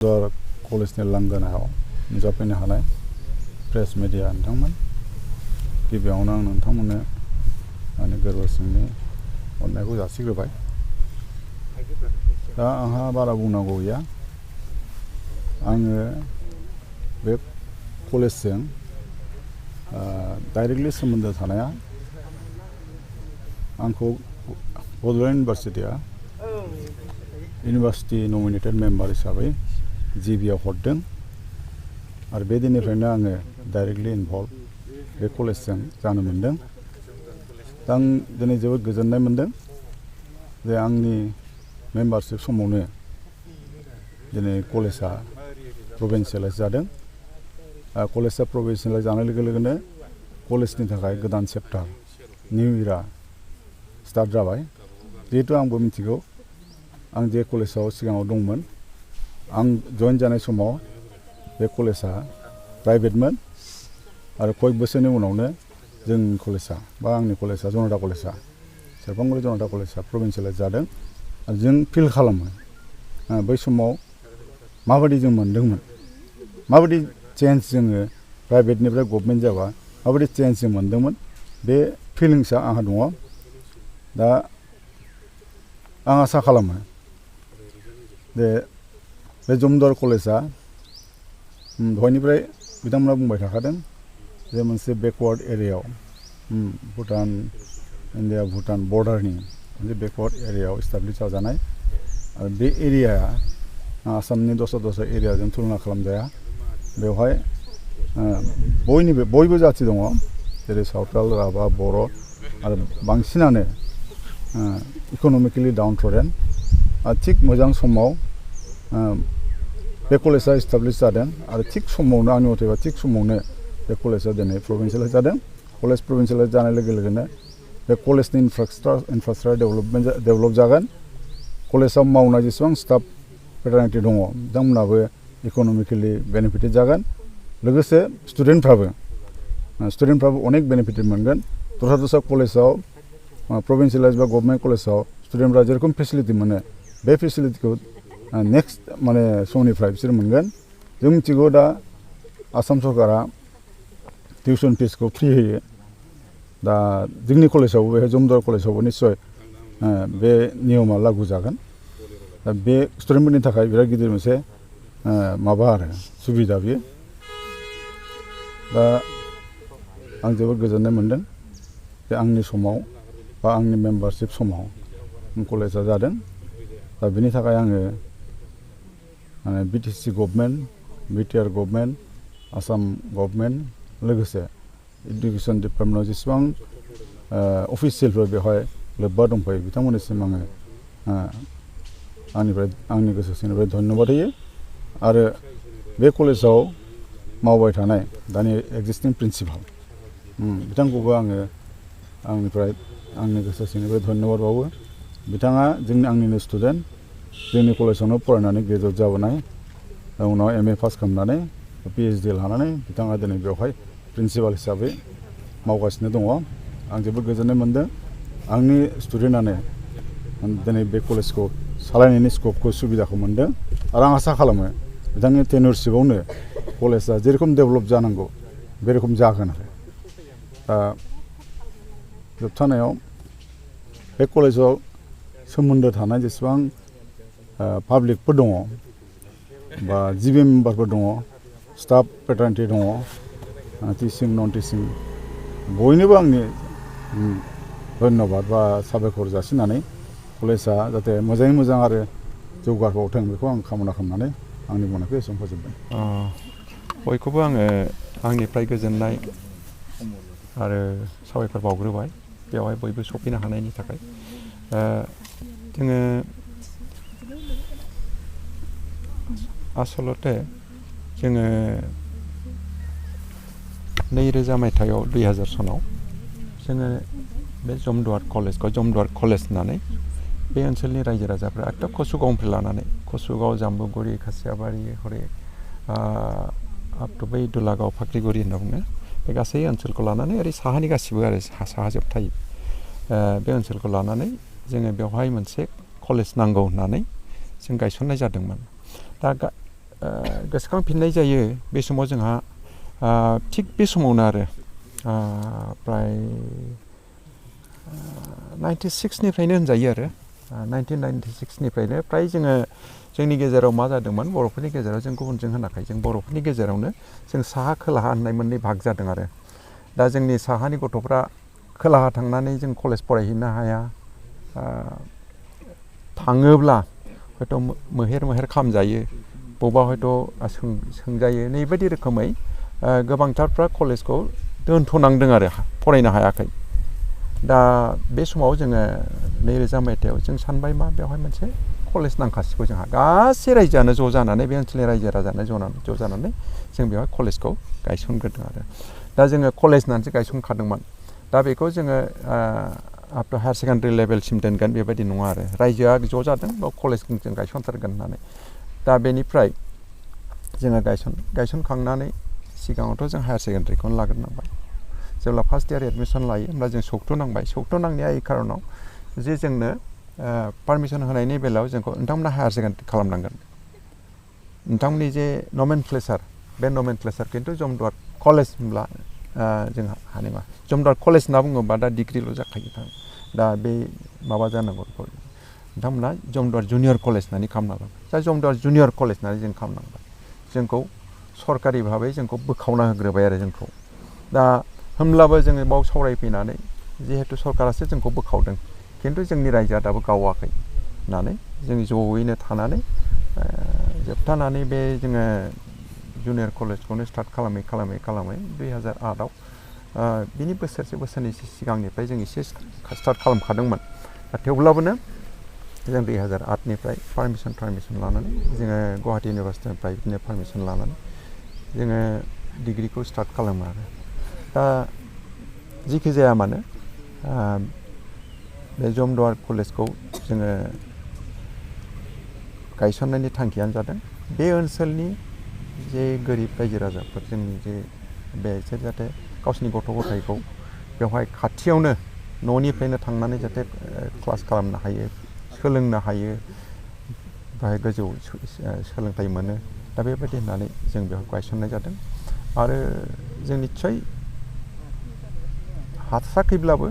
कलेजनि लांगोनायाव नुजाफैनो हानाय प्रेस मिडिया नोंथांमोन गिबियावनो आं नोंथांमोननो आंनि गोरबो सिंनि अननायखौ जासिग्रोबाय। दा आंहा बारा बुंनांगौ गैया। आङो बे कलेजजों डाइरेक्टलि सोमोन्दो थानाया आंखौ बड'लेण्ड इउनिभार्सिटि नमिनेटेड मेम्बार हिसाबै जिबिआव हरदों आरो बे दिननिफ्रायनो आङो डाइरेक्टलि इनभल्भ बे कलेजजों जानो मोनदों। दा आं दिनै जोबोद गोजोननाय मोनदों जे आंनि मेम्बारशिप समावनो दिनै कलेजआ प्रभिन्सियेलाइज जादों। कलेजआ प्रभिन्सियेलाइज जानाय लोगो लोगोनो कलेजनि थाखाय गोदान चेप्टार निउ इरा स्टार्ट जाबाय। जिहेतु आंबो मिथिगौ आं जे कलेजाव सिगाङाव दंमोन, आं जइन जानाय समाव बे कलेजआ प्राइभेटमोन आरो कय बोसोरनि उनावनो जोंनि कलेजआ बा आंनि कलेजआ जनता कलेजआ सेरफांगुरि जनता कलेजआ प्रभिन्सियेलाइज जादों। आरो जों फिल खालामो बै समाव माबायदि जों मोनदोंमोन, माबायदि चेन्ज जोङो प्राइभेटनिफ्राय गभर्नमेन्ट जाबा माबायदि चेन्ज जों मोनदोंमोन, बे फिलिंसआ आंहा दङ। दा आं आसा खालामो जे बे जमदुवार कलेजआ दहायनिफ्राय बिथांमोना बुंबाय थाखादों जे मोनसे बेकवार्ड एरियायाव इन्डिया भुटान बर्डारनि मोनसे बेकवार्ड एरियायाव इस्टाब्लिश जाजानाय आरो बे एरियाया आसामनि दस्रा एरियाजों तुलना खालामजाया। बेवहाय बयबो जाथि दङ, जेरै सावथाल, राभा, बर' आरो बांसिनानो इक'नमिकेलि डाउन टरेन। थिग मोजां समाव बे कलेजआ इस्टाब्लिश जादों आरो थिग समावनो आंनि मथेबा थिग समावनो बे कलेजआ दिनै प्रभिन्सियेलाइज जादों। कलेज प्रभिन्सियेलाइज जानाय लोगो लोगोनो बे कलेजनि इनफ्रास्ट्राक्चार डेभेलप जागोन। कलेजाव मावनाय जेसेबां स्टाफ फेटार्निटि दङ बिथांमोनाबो इक'नमिकेलि बेनिफिटेड जागोन। लोगोसे स्टुडेन्टफ्राबो अनेक बेनिफिटेड मोनगोन। दस्रा कलेजाव प्रभिन्सियेलाइज बा गभर्नमेन्ट कलेजाव स्टुडेन्टफ्रा जेरखम फेसिलिटि मोनो बे फेसिलिटिखौ नेक्स्ट समनिफ्राय बिसोर मोनगोन। जों मिथिगौ दा आसाम सरकारा टिउसन फिसखौ फ्रि होयो। दा जोंनि कलेजावबो बे जमदुवार कलेजावबो निस्सय बे नियमा लागु जागोन। दा बे स्टुडेन्टफोरनि थाखाय बिराद गिदिर मोनसे माबा आरो सुबिदा बियो। दा आं जोबोद गोजोननाय मोनदों जे आंनि समाव बा आंनि मेम्बारशिप समाव कलेजआ जादों। दा बेनि थाखाय आङो BTC government, BTR government, Assam government लोगोसे इडुकेसन डिपार्टमेन्टआव जेसेबां अफिसियेलफोर बेवहाय लोब्बा दंफायो बिथांमोननिसिम आङो आंनि गोसो सिंनिफ्राय धन्यबाद होयो। आरो बे कलेजाव मावबाय थानाय दानि एक्जिस्टिं प्रिन्सिपाल बिथांखौबो आङो आंनि गोसो सिंनिफ्राय धन्यबाद बावो। बिथाङा आंनिनो स्टुडेन्ट, जोंनि कलेजावनो फरायनानै ग्रेजुवेट जाबोनाय, उनाव MA पास खालामनानै PhD लानानै बिथाङा दिनै बेवहाय प्रिन्सिपाल हिसाबै मावगासिनो दङ। आं जोबोद गोजोननाय मोनदों। आंनि स्टुडेन्टआनो दिनै बे कलेजखौ सालायनायनि स्कपखौ सुबिदाखौ मोनदों आरो आं आसा खालामो बिथांनि टेनुरशिपआवनो कलेजआ जेरखम डेभेलप जानांगौ बे रोखोम जागोन आरो। दा जोबथानायाव बे कलेजाव सोमोन्दो थानाय जेसेबां पाब्लिकफोर दङ बा जिबि मेम्बारफोर दङ, स्टाफ फेटार्निटि दङ, टिचिं नन टिचिं, बयनोबो आंनि धन्यबाद बा साबायखर जासिनानै कलेजआ जाहाथे मोजाङै मोजां आरो जौगाबावथों बेखौ आं कामना खालामनानै आंनि बुंनायखौ एसेयावनो फोजोबबाय। बयखौबो आङो आंनिफ्राय गोजोननाय आरो साबायखर बावग्रोबाय बेवहाय बयबो सफैनो हानायनि थाखाय। जोङो आसलते जोङो 2000 मायथाइयाव 2000 सनाव जोङो बे जमदुवार कलेज होननानै बे ओनसोलनि रायजो राजाफ्रा एकदम कसुगावनिफ्राय लानानै कसुगाव, जाम्बुगुरि, खासियाबारि, हरै आप टु बै दुलागाव, फाख्रिगुरि होनना बुङो। बे गासै ओनसोलखौ लानानै ओरै साहानि गासिबो आरो साहा जोबथायो। बे ओनसोलखौ लानानै जोङो बेवहाय मोनसे कलेज नांगौ होननानै जों गायसननाय जादोंमोन। दा गोसोखांफिननाय जायो बे समाव जोंहा थिग बे समावनो आरो प्राय 96निफ्रायनो होनजायो आरो 1996निफ्रायनो प्राय जोङो जोंनि गेजेराव मा जादोंमोन बर'फोरनि गेजेराव जों गुबुनजों होनाखै जों बर'फोरनि गेजेरावनो जों साहा खोलाहा होननाय मोननै भाग जादों आरो दा जोंनि साहानि गथ'फ्रा खोलाहा थांनानै जों कलेज फरायहैनो हाया थाङोब्ला हयथ' मोहेर खामजायो बबेबा हयथ' सोंजायो नैबायदि रोखोमै गोबांथारफ्रा कलेजखौ दोनथ'नांदों आरो फरायनो हायाखै दा बे समाव जोङो 2000 मायथाइयाव जों सानबाय मा बेवहाय मोनसे कलेज नांखासिगौ जोंहा गासै रायजोआनो ज' जानानै बे ओनसोलनि रायजो राजानो ज' जानानै जों बेवहाय कलेजखौ गायसनग्रोदों आरो दा जोङो कलेज होननानैसो गायसनखादोंमोन दा बेखौ जोङो आप टु हायार सेकेन्डारि लेभेलसिम दोनगोन बेबायदि नङा आरो रायजोआ ज' जादों बेयाव कलेजखौ जों गायसनथारगोन होननानै दा बेनिफ्राय जोङो गायसनखांनानै सिगाङावथ' जों हायार सेकेन्डारिखौनो लाग्रोनांबाय जेब्ला फार्स्ट इयार एडमिसन लायो होमब्ला जों सौथुनांबाय सौथुनांनाया এই खारनाव जे जोंनो पारमिसन होनायनि बेलायाव जोंखौ नोंथांमोना हायार सेकेन्डारि खालामनांगोन नोंथांमोननि जे नमेनक्लेचार बे नमेनक्लेचार खिन्थु जमदुवार कलेज होनब्ला जोंहा हानाय जमदुवार कलेज होनना बुङोबा दा डिग्रिल' जाखायो दा बे माबा जानांगौ नोंथांमोना जमदुवार जुनियर कलेज होननानै खालामनांगौ दा जमदुवार जुनियर कलेज होननानै जों खालामनांबाय जोंखौ सरकारि भाबै जोंखौ बोखावना होग्रोबाय आरो जोंखौ दा होमब्लाबो जोङो बाव सावरायफैनानै जिहेतु सरकारासो जोंखौ बोखावदों खिन्थु जोंनि रायजोआ दाबो गावाखै होननानै जों जयैनो थानानै जोबथानानै बे जोङो जुनियर कलेजखौनो स्टार्ट खालामै 2008आव बिनि बोसोरनैसो सिगांनिफ्राय जों एसे स्टार्ट खालामखादोंमोन थेवब्लाबोनो जों 2008निफ्राय पारमिसन लानानै जोङो गुवाहाटि इउनिभारसिटिनिफ्राय बिदिनो पारमिसन लानानै जोङो डिग्रिखौ स्टार्ट खालामो आरो दा जिखि जाया मानो बे जमदुवार कलेजखौ जोङो गायसननायनि थांखियानो जादों बे ओनसोलनि जे गोरिब रायजो राजाफोर जोंनि जे बिसोर जाहाथे गावसिनि गथ' गथायखौ बेवहाय खाथियावनो न'निफ्रायनो थांनानै जाहाथे क्लास खालामनो हायो सोलोंनो हायो बेवहाय गोजौ सोलोंथाइ मोनो दा बेबायदि होननानै जों बेवहाय गायसननाय जादों आरो जों निस्सय हाथाराखैब्लाबो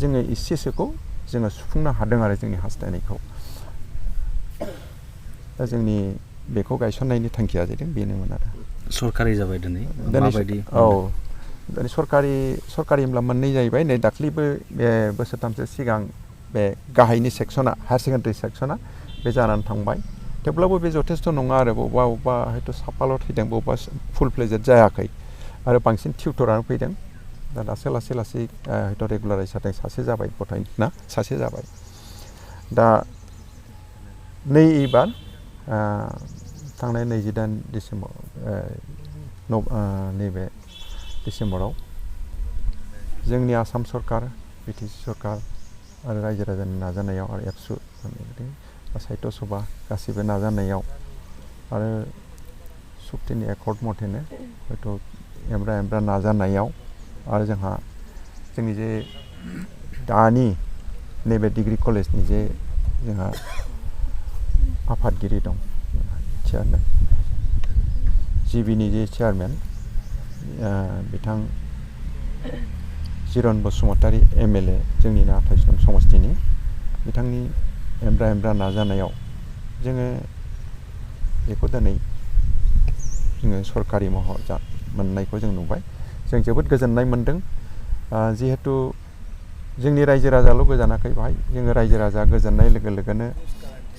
जोङो एसेसोखौ जोङो सुफुंनो हादों आरो जोंनि हास्थायनायखौ दा जोंनि बेखौ गायसननायनि थांखिया जादों बेनोमोन आरो सरकारि जाबाय दिनै माबायदि दिनै सरकारि होनब्ला मोननै जाहैबाय नै दाख्लैबो बे बोसोरथामसो सिगां बे गाहायनि सेक्सना हायार सेकेन्डारि सेक्सना बे जानानै थांबाय थेवब्लाबो बे जथेस्थ' नङा आरो बबेबा हयथ' साफाल' थैदों बबेबा फुल फ्लेजेड जायाखै आरो बांसिन टिउटरानो फैदों दा लासै हयथ' रेगुलाराइज जादों सासे जाबाय गथ'ना सासे जाबाय दा नै एबार थांनाय 28 डिसेम्बर नैबे डिसेम्बराव जोंनि आसाम सरकार बिटिसि सरकार आरो रायजो राजानि नाजानायाव आरो एबसु साहित्य सभा गासिबो नाजानायाव आरो सुक्तिनि एकर्ड मथेनो हयथ' एमब्रा नाजानायाव आरो जोंनि जे दानि नैबे डिग्री कलेजनि जे जोंहा आफादगिरि दं चेयारमेन जिबिनि जे चेयारमेन बिथां चिरन बसुमतारी MLA जोंनिनो 28 नं समस्तिनि बिथांनि एमब्रा नाजानायाव जोङो बेखौ दिनै जोङो सरकारि महर मोननायखौ जों नुबाय जों जोबोद गोजोननाय मोनदों जिहेतु जोंनि रायजो राजाल' गोजोनाखै बेवहाय जोङो रायजो राजा गोजोननाय लोगो लोगोनो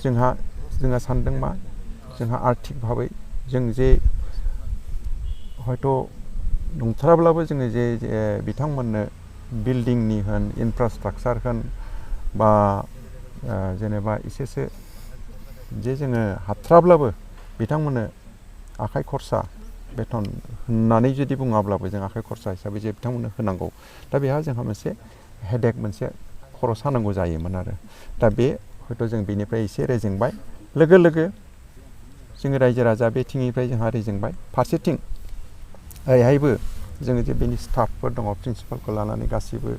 जोंहा सानदों मा जोंहा आर्थिक भाबै जों जे हयथ' नंथाराब्लाबो जोङो जे बिथांमोननो बिल्डिंनि होन इनफ्रास्ट्राक्चार होन बा जेनेबा एसेसो जे जोङो हाथ्राब्लाबो बिथांमोननो आखाइ खरसा बेथन होननानै जुदि बुङाब्लाबो जों आखाइ खरसा हिसाबै जे बिथांमोननो होनांगौ दा बेहा जोंहा मोनसे हेडेक मोनसे खर' सानांगौ जायोमोन आरो दा बे हयथ' जों बेनिफ्राय एसे रेजेंबाय लोगो जोङो रायजो राजा बेथिंनिफ्राय जोंहा रेजेंबाय फारसेथिं ओरैहायबो जोङो जे बेनि स्टाफफोर दङ प्रिन्सिपालखौ लानानै गासिबो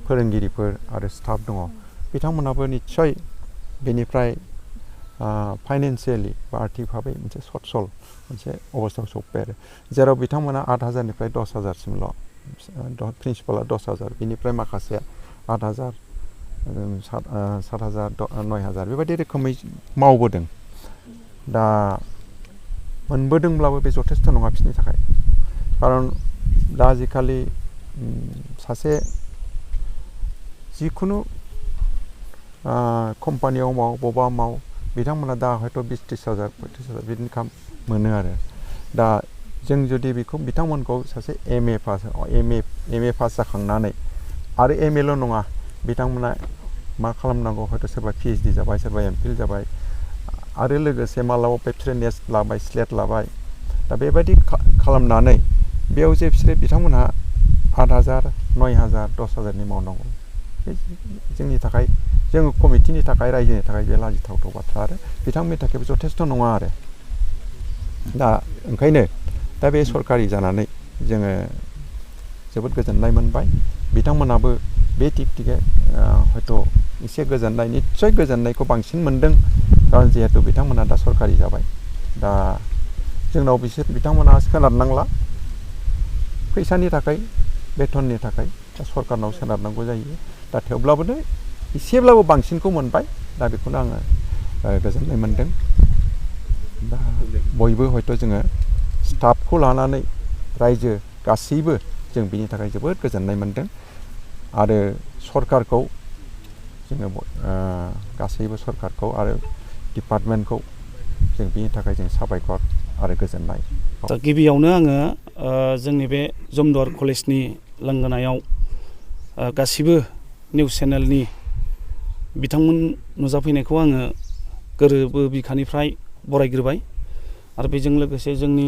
फोरोंगिरिफोर आरो स्टाफ दङ बिथांमोनहाबो निस्सय बेनिफ्राय फाइनेन्सियेलि बा आर्थिक भाबै मोनसे सटसल मोनसे अबस्थायाव सफैबाय आरो जेराव बिथांमोना 8,000निफ्राय 10,000सिमल' प्रिन्सिपाला 10,000 बिनिफ्राय माखासेया 8,000 7,000 9,000 बेबायदि रोखोमै मावबोदों दा मोनबोदोंब्लाबो बे जथेस्थ' नङा बिसोरनि थाखाय खारन दा आजिखालि सासे जिखुनु कम्पानियाव माव बबेबा माव बिथांमोना दा हयथ' 20-30,000 35,000 बिदि इनकाम मोनो आरो दा जों जुदि बेखौ बिथांमोनखौ सासे एम ए पास जाखांनानै आरो एम एल' नङा बिथांमोना मा खालामनांगौ हयथ' सोरबा PhD जाबाय सोरबा MPhil जाबाय आरो लोगोसे मालाबा पेट्रेनेस लाबाय स्लेट लाबाय दा बेबायदि खालामनानै बेयाव जे बिसोरो बिथांमोनहा 8,000 9,000 10,000नि मावनांगौ बे जोंनि थाखाय जोङो कमिटिनि थाखाय रायजोनि थाखाय बे लाजिथावथाव बाथ्रा आरो बिथांमोननि थाखायबो जथेस्थ' नङा आरो दा ओंखायनो दा बे सरकारि जानानै जोङो जोबोद गोजोननाय मोनबाय बिथांमोनाबो बे थिके हयथ' एसे गोजोननाय निस्सय गोजोननायखौ बांसिन मोनदों खारन जिहेतु बिथांमोना दा सरकारि जाबाय दा जोंनाव बिथांमोना सोनारनांला फैसानि थाखाय बेथननि थाखाय दा सरकारनाव सोनारनांगौ जायो दा थेवब्लाबो एसेब्लाबो बांसिनखौ मोनबाय दा बेखौनो आङो गोजोननाय मोनदों दा बयबो हयथ' जोङो स्टाफखौ लानानै रायजो गासैबो जों बिनि थाखाय जोबोद गोजोननाय मोनदों आरो सरकारखौ जोङो गासैबो सरकारखौ आरो डिपार्टमेन्टखौ जों बिनि थाखाय जों साबायखर आरो गोजोननाय दा गिबियावनो आङो जोंनि बे जमदुवार कलेजनि लांगोनायाव गासिबो निउस चेनेलनि बिथांमोन नुजाफैनायखौ आङो गोरबो बिखानिफ्राय बरायग्रोबाय आरो बेजों लोगोसे जोंनि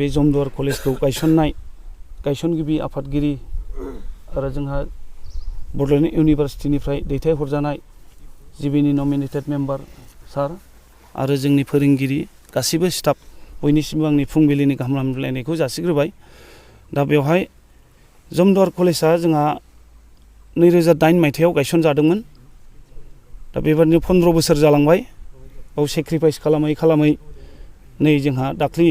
बे जमदुवार कलेजखौ गायसनगिरि आफादगिरि आरो जोंहा बड'लेण्ड इउनिभारसिटिनिफ्राय दैथायहरजानाय जिबिनि नमिनेटेड मेम्बार सार आरो जोंनि फोरोंगिरि गासिबो स्टाफ बयनिसिमबो आंनि फुंबिलिनि गाहाम हामलायनायखौ जासिग्रोबाय दा बेवहाय जमदुवार कलेजआ जोंहा 2008 मायथाइयाव गायसनजादोंमोन दा बेबादिनो 15 बोसोर जालांबाय बाव सेक्रिफाइस खालामै नै जोंहा दाख्लि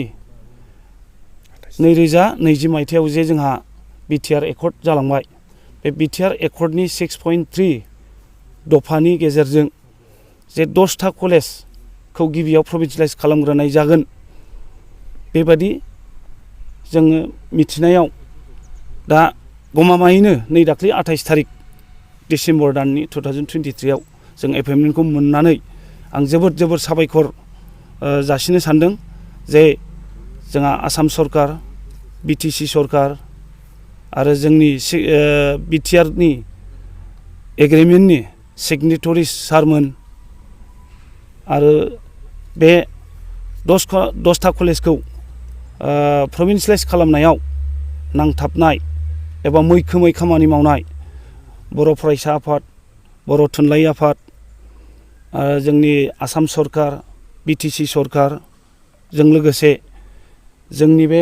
2020 मायथाइयाव जे जोंहा BTR एकर्ड जालांबाय बे BTR एकर्डनि 6.3 दफानि गेजेरजों जे 10था कलेजखौ गिबियाव प्रभिन्सियेलाइज खालामग्रोनाय जागोन बेबादि जोङो मिथिनायाव दा गमामायैनो नै दाख्लि 28 थारिख डिसेम्बर दाननि 2023आव जों एपइन्टमेन्टखौ मोननानै आं जोबोद साबायखर जासिनो सानदों जे जोंहा आसाम सरकार BTC सरकार आरो जोंनि BTRनि एग्रिमेन्टनि सिगनेटरिस सारमोन आरो बे 10था कलेजखौ प्रभिन्सियेलाइज खालामनायाव नांथाबनाय एबा मैखोमै खामानि मावनाय बर' फरायसा आफाद बर' थुनलाइ आफाद जोंनि आसाम सरकार BTC सरकारजों लोगोसे जोंनि बे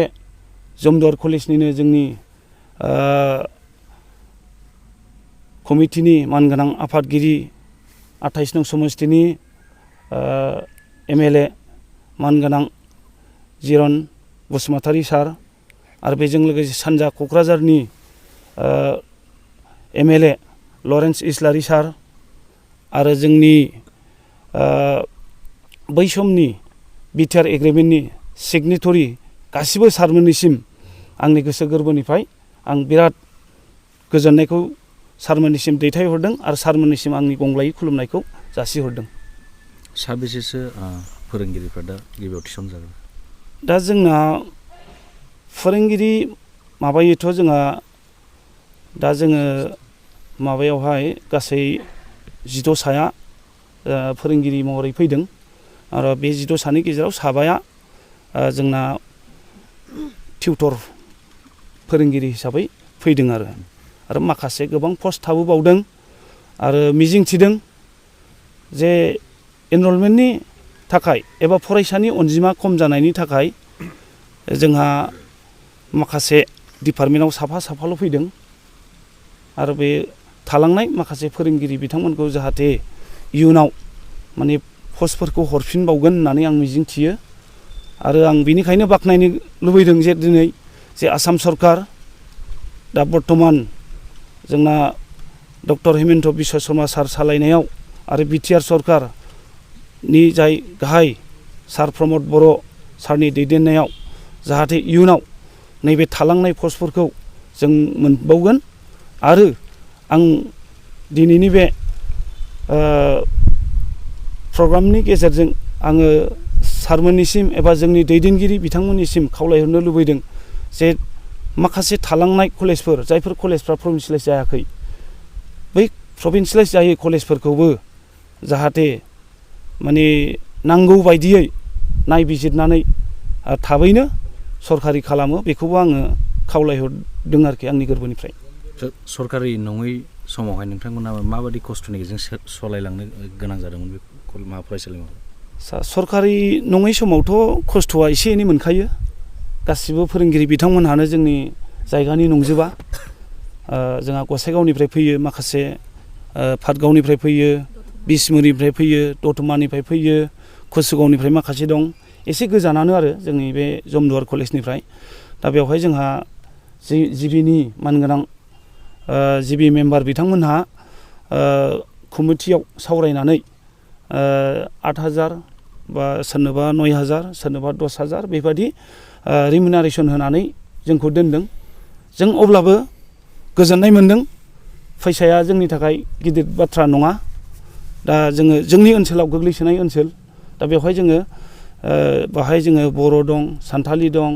जमदुवार कलेजनिनो जोंनि कमिटिनि मानगोनां आफादगिरि 28 नं समस्तिनि MLA मानगोनां जिरन बसुमतारी सार आरो बेजों लोगोसे सानजा क'क्राझारनि MLA लरेन्स इस्लारि सार आरो जोंनि बै समनि BTR एग्रिमेन्टनि सिगनेटरि गासिबो सारमोननिसिम आंनि गोसो गोरबोनिफ्राय आं बिराद गोजोननायखौ सारमोननिसिम दैथायहरदों आरो सारमोननिसिम आंनि गंग्लायै खुलुमनायखौ जासिहरदों। साबेसेसो फोरोंगिरिफ्रा दा गिबियाव थिसनजागोन? दा जोंना फोरोंगिरि माबायोथ' जोंहा दा जोङो माबायावहाय गासै 12 साया फोरोंगिरि महरै फैदों आरो बे 12 सानि गेजेराव साबाया जोंना टिउटर फोरोंगिरि हिसाबै फैदों आरो माखासे गोबां पस्ट थाबोबावदों आरो मिजिंथिदों जे एनरलमेन्टनि थाखाय एबा फरायसानि अनजिमा खम जानायनि थाखाय जोंहा माखासे डिपार्टमेन्टआव साफाल' फैदों आरो बे थालांनाय माखासे फोरोंगिरि बिथांमोनखौ जाहाथे इयुनाव माने पस्टफोरखौ हरफिनबावगोन होननानै आं मिजिंथियो आरो आं बेनिखायनो बाख्नायनो लुबैदों जे दिनै जे आसाम सरकार दा बर्तमान जोंना डक्टर हिमन्त बिश्व शर्मा सार सालायनायाव आरो बिटिआर सरकारनि जाय गाहाय सार प्रमद बर' सारनि दैदेननायाव जाहाथे इयुनाव नैबे थालांनाय पस्टफोरखौ जों मोनबावगोन आरो आं दिनैनि बे प्रग्रामनि गेजेरजों आङो सारमोननिसिम एबा जोंनि दैदेनगिरि बिथांमोननिसिम खावलायहरनो लुबैदों जे माखासे थालांनाय कलेजफोर जायफोर कलेजफ्रा प्रभिन्सियेलाइज जायाखै बै प्रभिन्सियेलाइज जायै कलेजफोरखौबो जाहाथे माने नांगौ बायदियै नायबिजिरनानै थाबैनो सरकारि खालामो बेखौबो आङो खावलायहरदों आरोखि आंनि गोरबोनिफ्राय सरकारि नङै समावहाय नोंथांमोना माबायदि खस्थ'नि गेजेरजों सलायलांनो गोनां जादोंमोन बे फरायसालिमाखौ सरकारि नङै समावथ' खस्थ'आ एसे एनै मोनखायो गासिबो फोरोंगिरि बिथांमोनहानो जोंनि जायगानि नंजोबा जोंहा गसाइगावनिफ्राय फैयो माखासे पाटगावनिफ्राय फैयो बिसमुरिनिफ्राय फैयो दतमानिफ्राय फैयो कसुगावनिफ्राय माखासे दं एसे गोजानानो आरो जोंनि बे जमदुवार कलेजनिफ्राय दा बेवहाय जोंहा जिबिनि मानगोनां जिबि मेम्बार बिथांमोनहा कमिटियाव सावरायनानै 8,000 बा सोरनोबा 9,000 सोरनोबा 10,000 बेबायदि रिमिनारेसन होनानै जोंखौ दोनदों जों अब्लाबो गोजोननाय मोनदों फैसाया जोंनि थाखाय गिदिर बाथ्रा नङा दा जोङो जोंनि ओनसोलाव गोग्लैसोनाय ओनसोल दा बेवहाय जोङो बाहाय जोङो बर' दं सान्थालि दं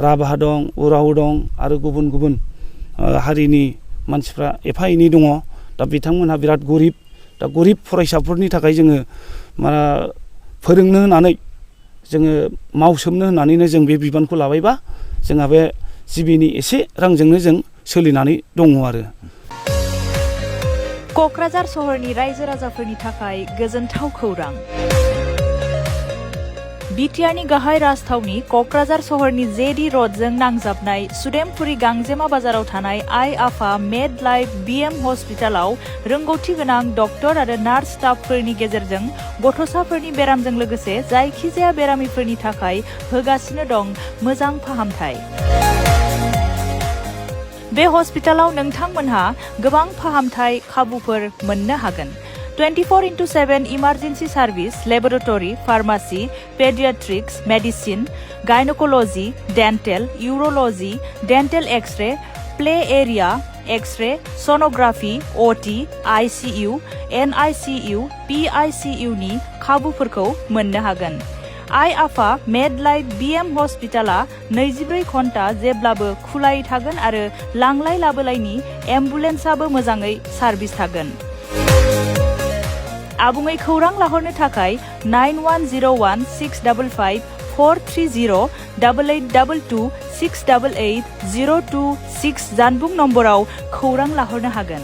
राभा दं उराव दं आरो गुबुन गुबुन हारिनि मानसिफ्रा एफा एनै दङ दा बिथांमोनहा बिराद गरिब दा गरिब फरायसाफोरनि थाखाय जोङो फोरोंनो होननानै जोङो मावसोमनो होननानैनो जों बे बिबानखौ लाबायबा जोंहा बे जिबिनि एसे रांजोंनो जों सोलिनानै दङ आरो क'क्राझार सहरनि रायजो राजाफोरनि थाखाय गोजोनथाव खौरां बिटिआरनि गाहाय राजथावनि क'क्राझार सहरनि जेडि रडजों नांजाबनाय सुदेमपुरी गांजेमा बाजाराव थानाय आइ आफा मेड लाइफ बिएम हस्पिटालाव रोंगौथि गोनां डक्टर आरो नार्स स्टाफफोरनि गेजेरजों गथ'साफोरनि बेरामजों लोगोसे जायखिजाया बेरामिफोरनि थाखाय होगासिनो दं मोजां फाहामथाय बे हस्पिटालाव नोंथांमोनहा गोबां फाहामथाय खाबुफोर मोननो हागोन 24/7 emergency service laboratory pharmacy paediatrics medicine gynaecology dental urology dental X-ray play area X-ray sonography OT ICU NICU PICU नि खाबुफोरखौ मोननो हागोन आइ आफा मेड लाइफ बिएम हस्पिटाला 24 घन्टा जेब्लाबो खुलायै थागोन आरो लांलाय लाबोलायनि एम्बुलेन्सआबो मोजाङै सार्भिस थागोन आबुङै खौरां लाहरनो थाखाय 91016554308822688026 जानबुं नम्बराव खौरां लाहरनो हागोन